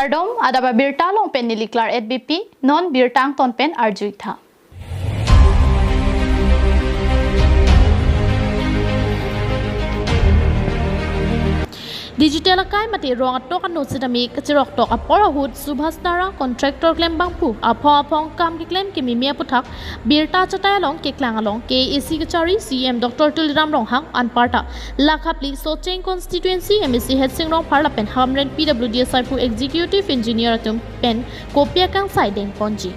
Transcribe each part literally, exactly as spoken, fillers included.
Kardom, adap abirta along pen neli Claret Beypi, non birta angton pen arju-ik tha. Digital akai mate rong atok ano sitame kachirok tok apor ahut Subhas Nara contractor klembangphu aphong aphong kam keklem kememe aputhak birta chatai along keklang along K A A C kachari C E M Doctor Tuliram Ronghang anparta Lakha phli Socheng constituency M A C Headsing Rongphar lapen Hamren P W D asaiphu executive engineer atum pen kopi akangsai dengponji.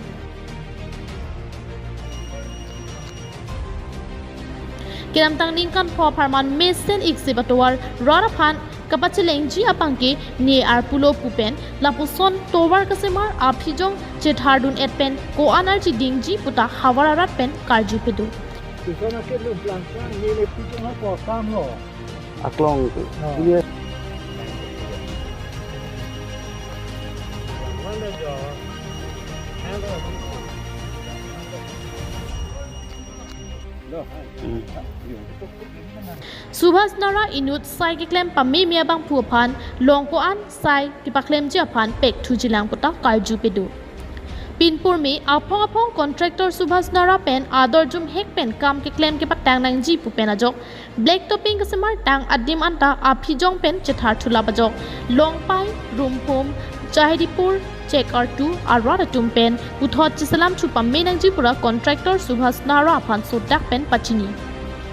Kedamtang ningkan pho apharman mesen iksip atovar rat aphan kapachelengji abangke ne arpulo pu pen lapuson tovar kasemar aphijong chethardun-et pen ko-an arji dingji puta havar arat pen karju pedo. Aklong tu. Oh. Iya. Hmm. Subhas Nara inut sai keklem pameme abangphu aphan long ko-an sai kepaklemji aphan pekthuji lang puta karju pedo. Pinpurme aphong aphong contractor Subhas Nara pen ador jumhek pen kam keklem kepatang nangji pu pen ajok black topping kasemar tang adim anta aphijong pen chethar thulap ajok Longpai, Rumphum, Jahidipur, Chekartu arat atum pen puthot cheselam thu pame nangji pura contractor Subhas Nara aphan sodak pen pachini.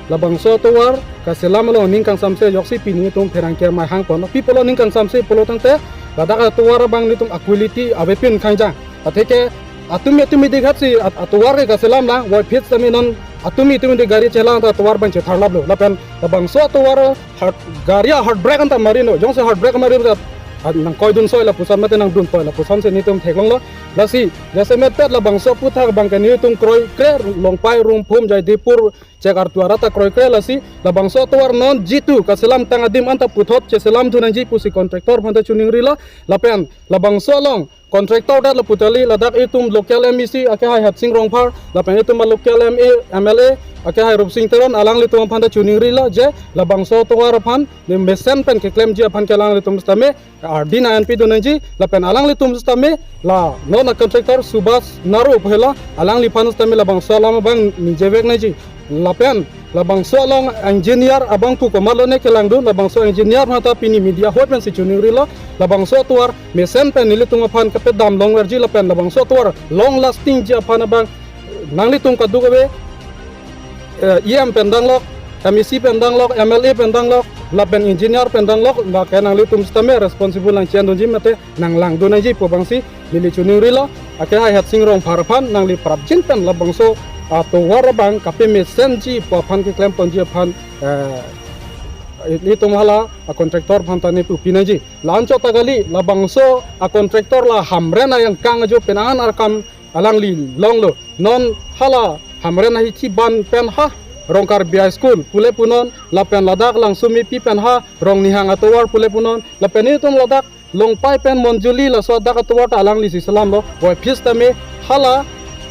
Labangso atovar kaselam along ning kangsamse ajoksi pini itum pherangke amei hangpon. Pi pulo ning kangsamse pulo tangte ladak atovar abang nelitum a-quality avepin khangjang. Atheke atumi atumi dighat si at-, atovar ke kaselam lang, voiphit sitame non atumi atumi di gari chelang ta atovar abang chetharlaplo. Lapen labangso atovar hard, gari a-hard brake anta marino, jongsi hard brake mari ta, ah, nangkoidun soi lapuson mate nangdun poi lapuson si nelitum theklonglo. Lasi jasemet pet labangso aputhak abangke nelitum kroikre Longpai, Rumphum, Jahidipur, Chekartu arat ta kroikre lasi labangso atovar non jitu kaselam tang adim anta puthot cheselamdun nangji pusi contractor aphanta choningrilo. Lapen labangso along contractor det lapu tali ladak itum local M A C akehai Headsing Rongphar lapen itum local M A, M L A akehai Rupsing Teron alanglitum aphanta choningrilo je labangso atovar aphan ne mesen pen keklemji aphan ke alanglitum sitame ardi nangpidun nangji lapen alanglitum sitame la non a-contractor Subhas Nara pu hela alangliphan sitame labangso alam abang ningjevek nangji. Lapen labangso along engineer abangphu komatlo ne kelangdun, labangso engineer aphanta pini media ahut pensi choningrilo, labangso atovar mesen pen nelitum aphan kapedam longverji lapen labangso atovar long lasting ji aphan abang nanglitum kadokave, eh, E M pen danglok, M A C pen danglok, M L A pen danglok, lapen engineer pen danglok, lake nanglitum sitame responsible nangchendunji mate nanglangdun nangji pu abangsi neli choningrilo, akehai Headsing Rongphar aphan nangli prapjin pen labangso atovar abang kapemesenji pu aphan keklemponji aphan, eh, itum hala a-contractor aphanta ne pupi nangji. La-anchot ta kali, labangso a-contractor la Hamren ayangkang ajo pen an arkam alangli longlo. Non hala Hamren ahithi ban pen ha Rong Karbi High School pule punon, lapen ladak Langsumipi pen ha Rongnihang atovar pule punon, lapen itum ladak Longpai pen Monjuli laso adak atovar ta alanglisi selamlo. Voiphit sitame hala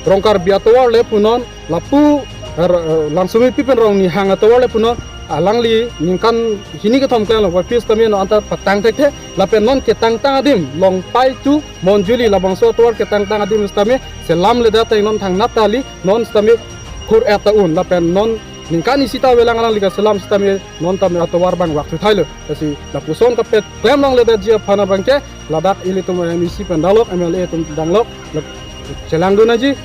Rong Karbi atovar le punon, lapu, er, er, Langsumipi pen Rongnihang atovar le punon, alangli ningkan hini kethom klemlo. Voiphit sitame non anta patang thekthe, lapen non ketangtang adim Longpai to Monjuli labangso atovar ketangtang adim sitame selamledet ateng non thangnat kali, non sitame khur-et ta un, lapen non ningkan isi ta avelang alangli kaselam sitame non tame atovar abang vak thuthailo. Lasi lapuson kapet klem longledetji aphan abangke ladak ilitum M A C pen danglok, M L A atum danglok, lak-, chelangdun nangji.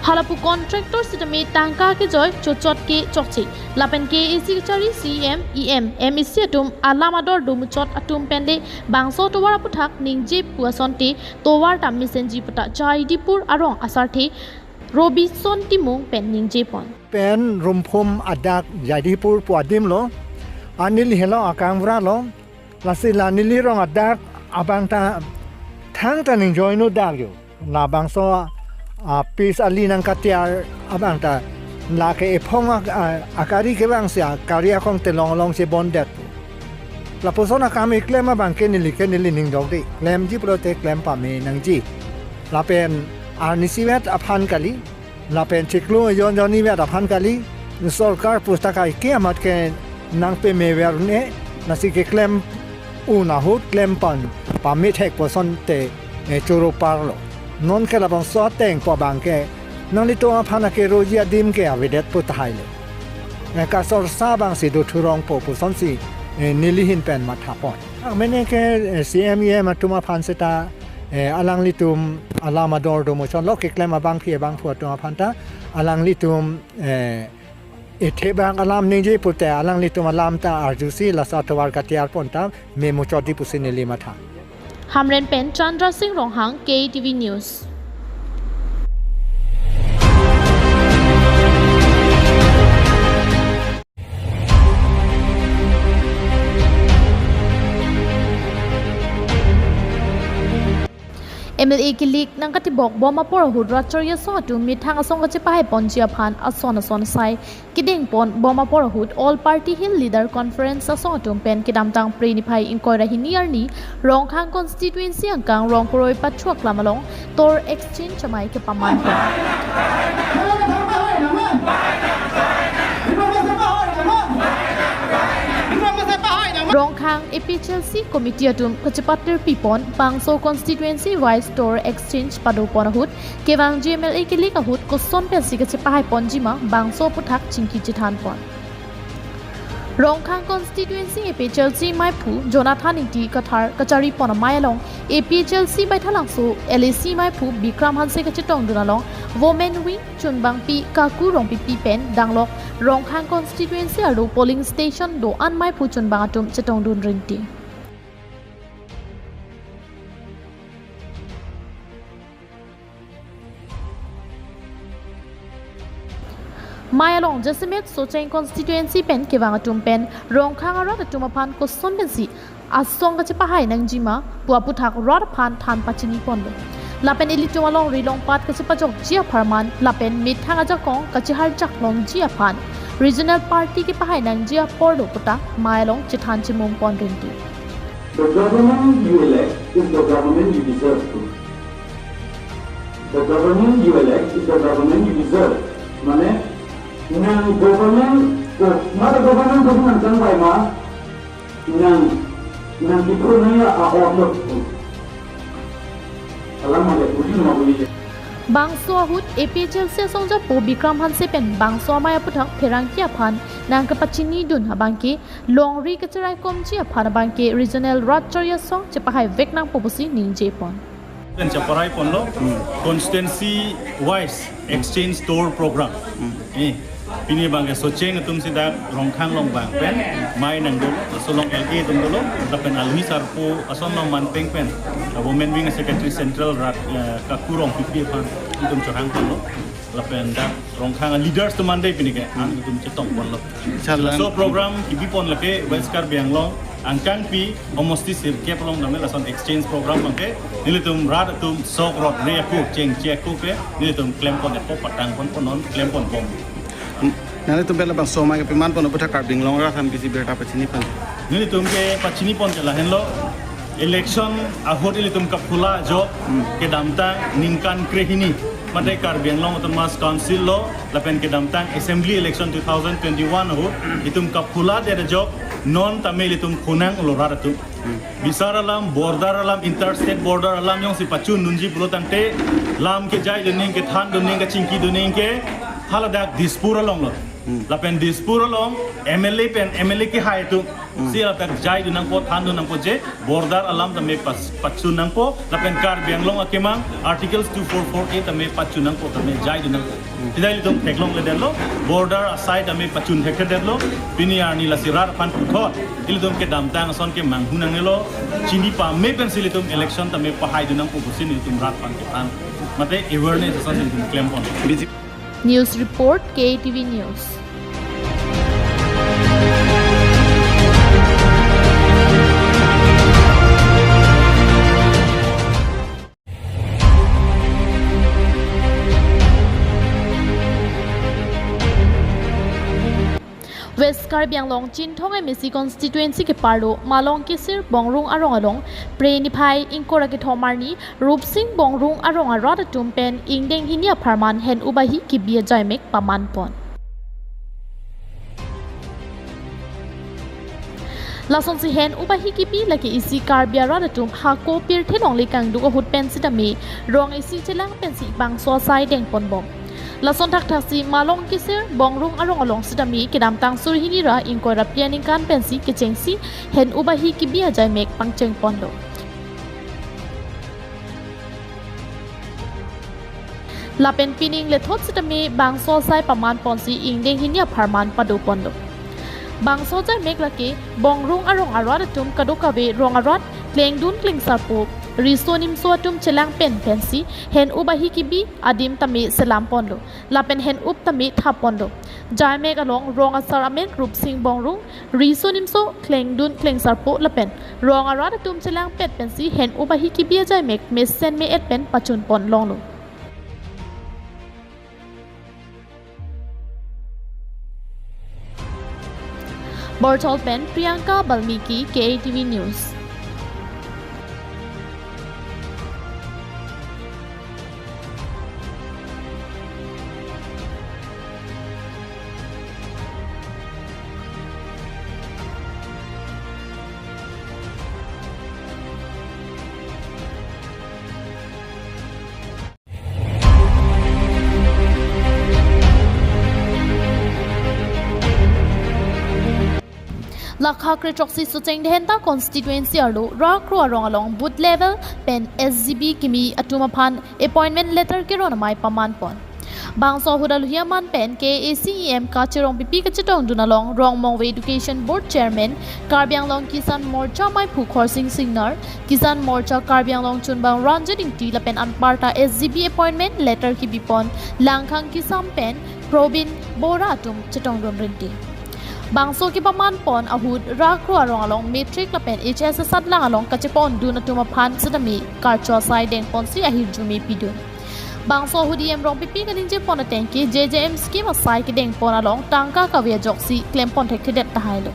Halapu contractor sitame tangka kejoi chochot ke chokche. Lapen K A A C kachari C E M, E M, M A C atum alam ador domuchot atum pen le bangso tovar aputhak ningje pu asonte tovar ta mesenji puta Jahidipur arong asarthe Robinson Timung pen ningjepon. Pen Rumphum adak Jahidipur pu adimlo, anili helo akangvralo, lasi la neli rong adak abang ta thangta ningjoinu dak yo. Labangso, ah, pis ali nangkatiar abang ta lake ephong ak-, ah, akari kevangsi akari akong telong along si bondet. Lapuson akam keklem abangke neli ke neli ningdokde. Klemji pulote klem pame nangji. Lapen arnisivet aphan kali. Lapen chiklo jon jon ivet aphan kali. Sorkar pustaka ike amat ke nangpemever un-e. Lasi keklem un ahut klem pan. pamit hek puson te, eh, choro parlo. Non ke labangso ateng pu abang ke nanglitum aphan akeroji adim ke avedet pu tahai le. Eh, kasorsa abang si do thurong po puson si, eh, neli ahin pen mathapon. Amene ke, eh, C M E M atum aphan seta, eh, alanglitum alam ador do muchotlo, keklem abangpi abangphu atum aphan ta alanglitum, eh, ethe bang alam ningje pute alanglitum alam ta arjusi laso atovar katiar pon ta memuchot di pusi neli matha. Hamren pen Chandra Singh Ronghang, K T V News. M L A kilik nangkatibok bom apor ahut rat chari asong atum methang asong kachepahai ponji aphan ason ason sai kedeng pon bom apor ahut All Party Hill Leader Conference asong atum pen kedamtang Phre niphai ingkoi ra hini arni Rongkhang constituency angkang Rongkoroi Pathu Aklam along Tor Exchange amei kepaman pon. Rongkhang A P H L C committee atum kachepatir pipon bangso constituency wise Tor Exchange pado pon ahut kevangji M L A kilik ahut koson pensi kachepahai ponji ma bangso aputhak chingki chethan pon. Rongkhang constituency A P H L C meiphu Jonathan Ingti Kathar kachari pon amei along A P H L C Baithalangso L A C meiphu Bikram Hanse kachetongdun along Women Wing chunbangpi Kaku Rongpipi pen danglok Rongkhang constituency arlo polling station do-an meiphu chunbang atum chetongdun rinti. Mei along jasemet Socheng constituency pen kevang atum pen Rongkhang arat atum aphan koson pensi asong kachepahai nangji ma pu aputhak rat aphan than pachini ponlo. Lapen ilitum alongri longpat kachepajokji apharman lapen methang ajakong kacheharjak longji aphan regional party kepahai nangji apor do puta mei along chethan chemung pon rinti. The government you elect is the government you deserve to. The government you elect is the government you deserve. Mane, nang government ko, mane government ko nang changbai ma, nang, nang kipu nang ya a order ko. Alam mane, uli ma uli. Bangso ahut A P H L C asongjapo Bikram Hanse pen bangso amei aputhak pherangke aphan nangkepachinidun abangke longri kacheraikomji aphan abangke regional rat chari asong chepahai vek nangpo pusi ningje pon. Pen cheparai ponlo, constituency wise exchange tour program. Eh, pini abangke Socheng atum si dak Rongkhang along vang pen mei nangdolo, laso along L A atum dolo, lapen almi sarpo ason along manpeng pen, Women Wing Secretary Central rat, eh, Kaku Rongpipi aphan itum chehang ponlo. Lapen dak Rongkhang leaders atum mande pini ke, an itum chetong ponlo. Chalang. So program kibi pon lake West Karbi Anglong angkangpi homosti sirkep along name lason exchange program abangke nelitum rat atum sok rot re ako chengche ako ke nelitum klem pon ako patang pon pon non klem pon bom. Nanglitum pen labangso amei kepaman pon aputhak Karbi Anglong arat aphan pisi birta pachini pon. Nelitum kepachini pon ke lahenlo. Election ahut ilitum kaphula ajok kedamtang ningkan krehini mate Karbi Anglong Autonomous Council lo lapen kedamtang assembly election two thousand twenty-one ahut itum kaphula det ajok non tame ilitum khonanglo rat atum. Bisar alam, border alam, interstate border alam jongsi pachundunji pulo tangte lam kejai dunning, kethan dunning, kachingki dunning ke haladak Dispur along lo. Lapen Dispur along M L A pen M L A kehai atum si ladak jai dun nangpo, than dun nangpo je border alam tame pas, pachun nangpo, lapen Karbi Anglong akemang Articles two four four A tame pachun nangpo, tame jai dun nangpo. Sida ilitum theklongledetlo, border asai tame pachun thekthedetlo, pini arni lasi rat aphan puthot ilitum kedamtang ason ke manghu nangnelo, chini pame pensi ilitum election tame pahai dun nangpo pusi nelitum rat aphan kethan. Mate awareness ason si ilitum klem pon. B J P News report, K T V News. West Karbi Anglong Chinthong M A C constituency keparlo Malong Kesir Bongrung arong along Phre niphai ingkoi ra kethom arni Rupsing Bongrung arong arat atum pen ingdeng hini apharman hen ubahi kebi ajaimek paman pon. Lasonsi hen-up ahi kibi lake isi Karbi arat atum hako pirthe longle kangduk ahut pen sitame rong isi chelang pensi bangso asai dengponbom. Lason thakthaksi Malong Kisir Bongrung arong along sitame kedamtang suri hini ra ingkoi ra phli aningkan pensi kechengsi hen-up ahi kibi ajaimek pangchengponlo. Lapen pining lethot sitame bangso asai pamanponsi ingdeng hini apharman padoponlo. Bangso ajaimek lake Bongrung arong arat atum kadokave rong arat, klengdun klengsarpo, riso nimso atum chelang pen pensi hen-up ahi kibi adim tame selamponlo. Lapen hen-up tame thapponlo. Jaimek along rong asar amen Rupsing Bongrung, riso nimso, klengdun klengsarpo lapen rong arat atum chelang pet pensi hen-up ahi kibi ajaimek mesen me-et pen pachunpon longlo. Borthol pen Priyanka Balmiki, K A T V News. Lakha kre throksi Socheng Dhenta constituency arlo Rakro arong along booth level pen S G B kimi atum aphan appointment letter keron amei pamanpon. Bangso ahut alohi aman pen K A A C E M Kache Rongpipi kachetongdun along Rongmongve Education Board Chairman, Karbi Anglong Kisan Morcha meiphu Khorsing Singnar, Kisan Morcha Karbi Anglong chunbang Ranjit Ingti lapen anparta S G B appointment letter kibipon Langkhang Kisam pen Probin Bora atum chetongdun rinti. Bangso kepamanpon ahut Rakro arong along matric lapen H S asatlang along kachepondun atum aphan sitame karcho asai dengponsi ahirjume pidun. Bangso ahut E M Rongpipi kaningjepon ateng ke J J M scheme asai kedengpon along tangka kave ajoksi klempon thekthedet tahailo.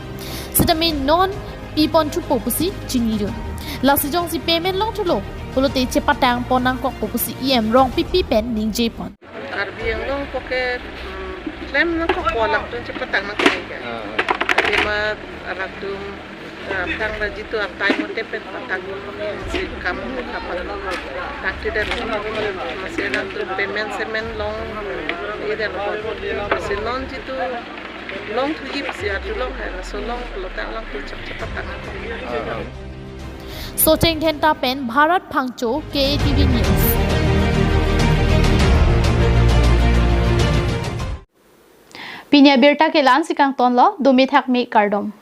Sitame non pipon thupo pusi chinidun. Lasi jongsi payment longthulo pulote chepatangpon nangkokpo pusi E M Rongpipi pen ningjepon. Karbi Anglong poke, mm, klem nangkokpo, alangtum chepatang nangkok ke. Ah, ah. Athema alangtum, ah, aphrang ra jitu atai mote pen patang nangkok, si kam kapal. Takti dan si alangtum payment semen long, ida lo. Si non jitu longthuji si atu long hai, so long lo ta alangtum chep chepatang nangkok. Ah, ah. Socheng Dhenta pen Bharat Phangcho, K A T V News. Pini abirta ke la-ansi kangtonlo, dome thakme, kardom.